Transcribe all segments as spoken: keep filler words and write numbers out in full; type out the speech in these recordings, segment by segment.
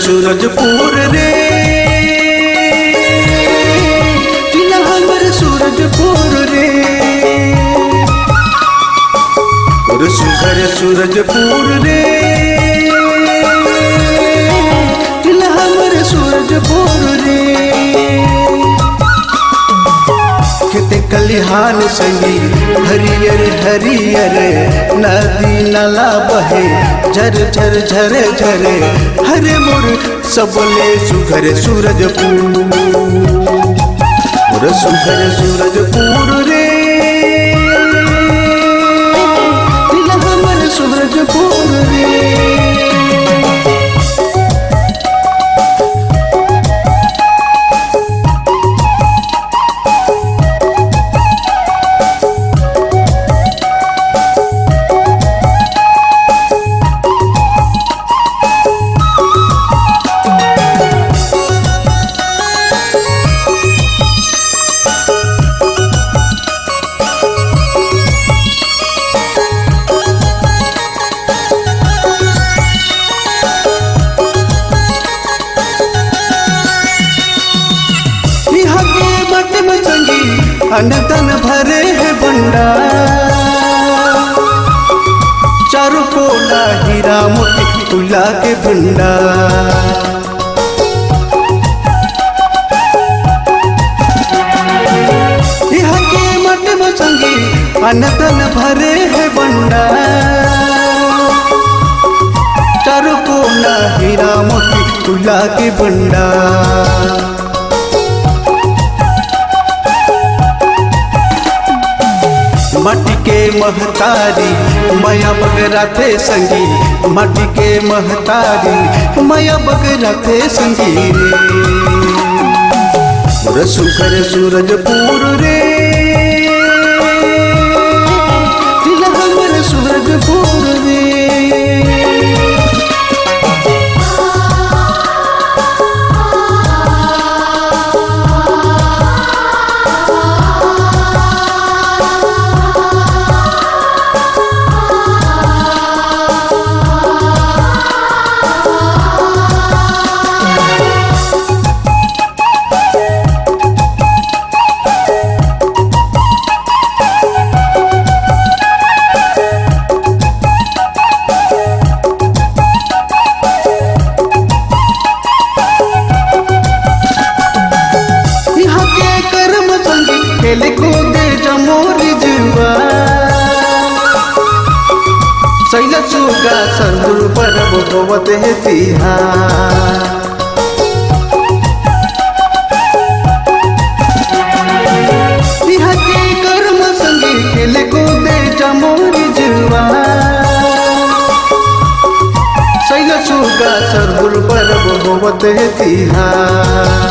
सूरजपुर रे, जिला हमर सूरजपुर रे, और सुघर सूरजपुर रे, जिला हमर सूरजपुर रे। खेत खलिहान संगी हरियर हरियर, नदी नाला बहे झर झर झर झर, हरे मोर सबले सुघर सूरजपुर, मोर सुघर सूरजपुर रे, जिला हमर सूरजपुर रे। इहाँ के मठ में संगी अन्न धन भरे हे भंडार, चारों कोना हीरा मोती फुला के भंडार। इहाँ के मठ में संगी अन्न धन भरे हे भंडार, चारों कोना हीरा मोती फुला के भंडार। माटी के महतारी मया बगराथे संगी, माटी के महतारी मया बगराथे संगी रे। मोर सुघर सूरजपुर रे, जिला हमर सूरजपुर रे। इहाँ के करम संगी खेले कूदे जमोरी जुआ, सैला सुगा सरहुल परब होवत हे तिहार। इहाँ के करम संगी खेले कूदे जमोरी जुआ, सैला सुगा सरहुल परब होवत हे तिहार।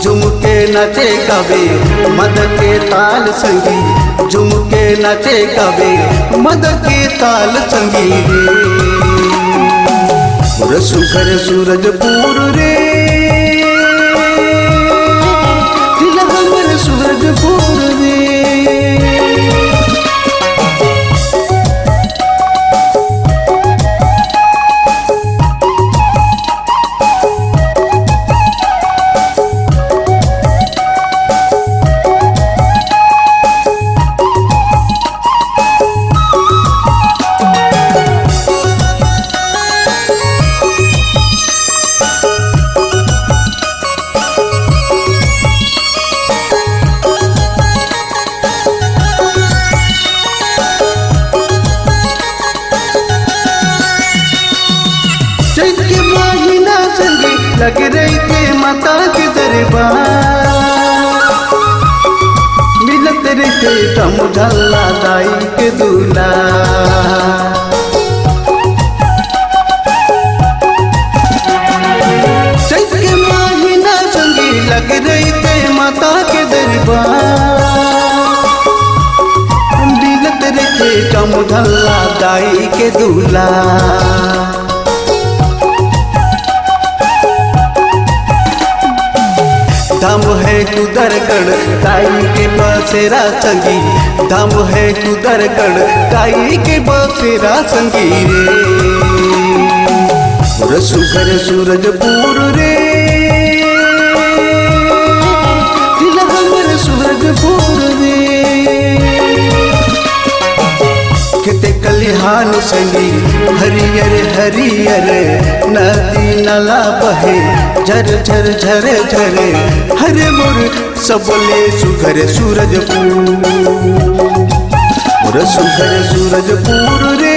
झुम के नाचे गावे मद के ताल संगी, झुम के नाचे गावे मद के ताल संगी रे। मोर सुघर सूरजपुर रे, जिला हमर सूरजपुर रे। चैत के महीना संगे लगे रहिथे माता के दरबार, मिलत रहिथे झम झल्ला दाई के दुलार। चैत के महीना संगे लगे रहिथे माता के दरबार, मिलत रहिथे झम झल्ला दाई के दुलार। धाम है कुदरगढ़ ताई के बसेरा संगी, धाम है कुदरगढ़ ताई के बसेरा संगी रे। मोर सुघर सूरजपुर रे, जिला हमर सूरजपुर रे। खेते खलिहान संगी हरियर हरियर, नदी नाला बहे झर झर झर झर। हरे मोर सबले सुघर सूरजपुर, मोर सुघर सूरजपुर रे।